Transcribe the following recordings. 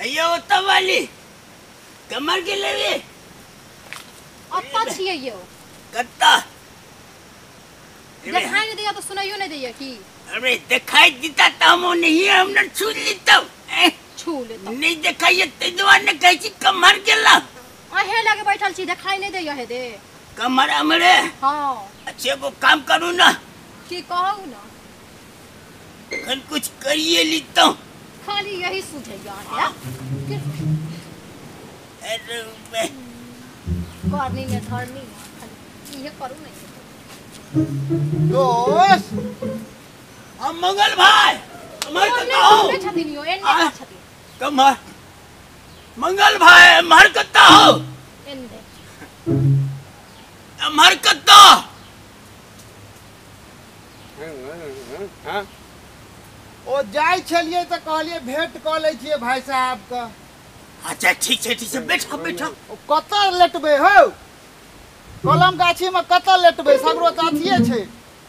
अयो ओतऽ वाली कमर के लेबे अत्ता छियै यौ। कत्ता देखाई नहीं दैया तो सुनाइयो नहीं दैया की? अरे देखाई दिता त हम नहीं हम न छू लेतौ। छू लेतौ नहीं देखाई ते दुआरे ने कहै छी कमर गेला। अहे लगे बैठल छी देखाई नहीं दैया हे दे कमर हमरे। हां अच्छे एगो काम करू ना। की कहू ना? कल कुछ करिए लेतौ। खाली यही सुझैया अहाँके। अरे करनी ने धरनी खाली इहे करू नहीं। दोस्त हम मंगल भाई हमार कत्ता हो छथिन यो एने छथिन कमर मंगल भाई हमार कत्ता हो एने हमार कत्ता। हां ओ जाय छलियै त कहलियै भेंट क लै छियै भाई साहब का। अच्छा ठीक छै ठीक छै बैठा बैठा। ओ कतऽ लेटबै हौ? कलम गाछी में कतऽ लेटबै? सगरो त अथिये छै।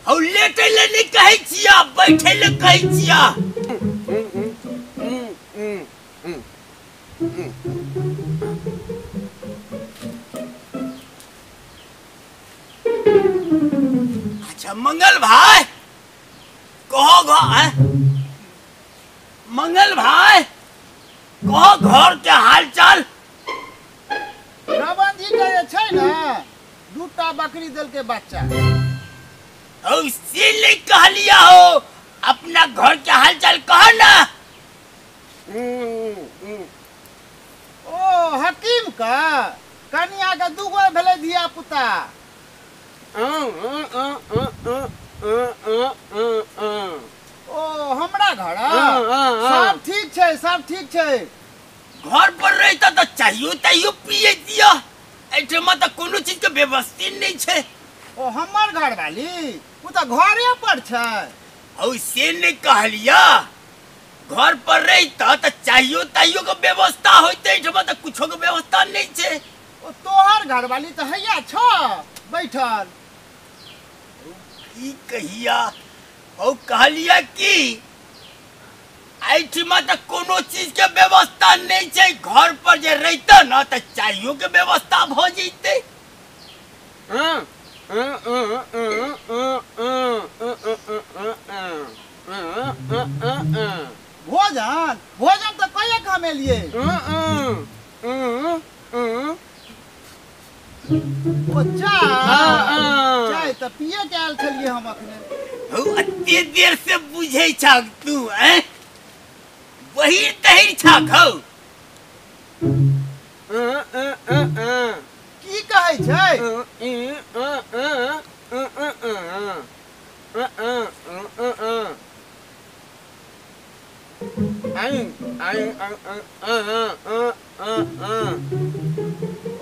हौ लेटै ले नहीं कहै छिया बैठै ले कहै छिया। अच्छा मंगल भाई कहो घर मंगल भाई कहो घर के हाल चाल। रमन जी के जे छै ने दूटा बकरी देलकै बच्चा। औ से नहीं कहलिया हो अपना घर के हाल चाल कह ना। ओ हकीम का कनिया के दूगो भेलै धिया पुता। ओ हमरा घर सब ठीक छै सब ठीक छै। घर पर रहता तो चाहियो ताहियो पिए दिया। एहिठाम त कोनो चीज के व्यवस्था नहीं छै। ओ हमर घर वाली ओ त घरे पर छै। औ से नहीं कहलिया घर पर रहता त चाहियो ताहियो के व्यवस्था होइते। एहिठाम त कुछो के व्यवस्था नहीं छै। ओ तोहर घर वाली त हैया छ बैठल। की कहिया औ कहलिया कि एहिठाम त कोनो चीज के व्यवस्था नहीं छै। घर पर जे रहता न त चाहियो के व्यवस्था भ जइते। भोजन भोजन त कहिया कमेलिए? ओ चाय चाय त पिए के आयल छलिए हम अखने। हौ अते देर से बुझै छाक तू हैं वही तहिर छाक हौ। की कहै छै?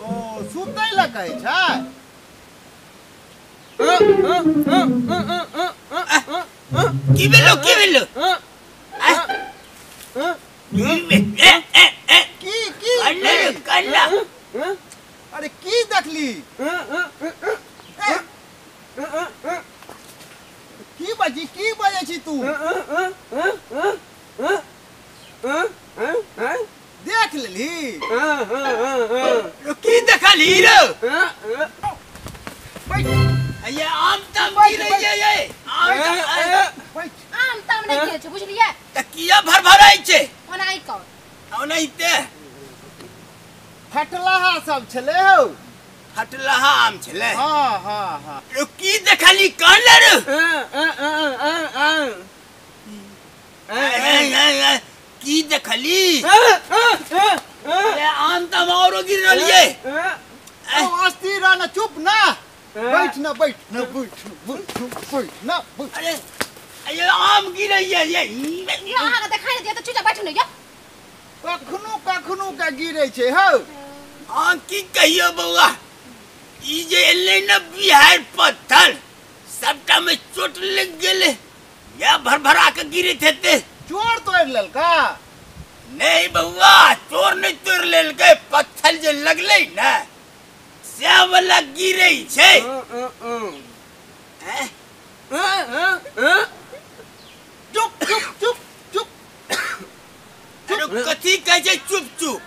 ओ सुतै लए कहै छै? की भेलो की भेलो? की की कन्ना अरे की देखली? की बजी की बजै छी तू? देख लेली? की देखली रे? बैठ ये आम ताम गिरै ये आम आम ताम नहीं गिरै छै बुझलियै? त किया भरभराइ छै? ओनाहि कह ओनाहिते फटलाहा सब छलै हौ। फटलाहा आम छलै? हां हां हां। रो की देखली कहले रे? की देखली? ये आम ताम औरो गिर रहलियै। ओ अस्थिर रह न चुप ना बैठ न बैठ न बैठ बैठ बैठ न बैठ। अरे ये आम गिरैया ये ये अहाँ के देखाई नहीं दिया त चुपचाप बैठू ने यो। कखनो कखनो के गिरै छै हौ। हाँ की कहियो बौआ ई जे एलै न बिहार पत्थर सबटा में चोट लग गेलै या भरभरा के गिरैत हेतै। चोर तोड़ि लेलका? नहीं बौआ चोर नहीं तोड़ि लेलकै पत्थर जे लगलै ने से वाला गिरै छै। चुप चुप चुप चुप। अरे कथी कहै छै चुप चुप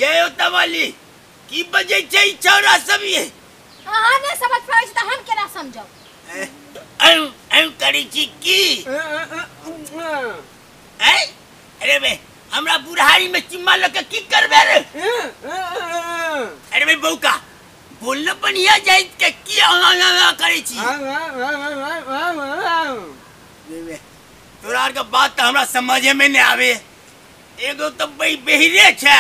ये वाली की बजै छै ई छौड़ा सब ये अहाँ नहि समझ पाबै छी तऽ हम केना समझब एम करै छी की अरे बे हमरा बुढ़ारी में चिम्मा लऽ के की करबे रे अरे बे बौका बोलना बढ़िया जाइत के की करै छी तोरा आर के बात तऽ हमरा समझे में नहि आवे एगो तऽ बहिरे छै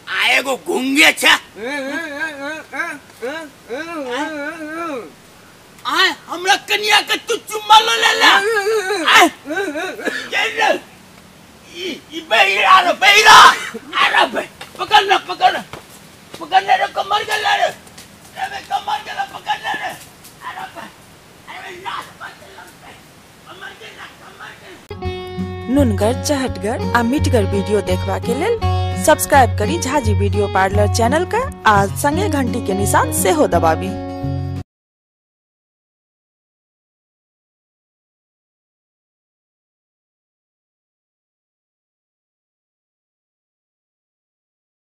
आ एगो गुंगे छै आय हमरा कनिया के तू चुम्मा ल ले ले आय चल ई बहिरा रे बहिरा अरे बे पकड़ ले पकड़ पकड़ ले रे कमर गेल रे अरे कमर गेल पकड़ ले रे अरे बे अरे लाश बचल कमर गेल कमर गेल। नुनगर चहटगर आ मिठगर वीडियो देखबा के लेल सब्सक्राइब करी झाजी वीडियो पार्लर चैनल का आ संगे घंटी के निशान सेहो दबाबी।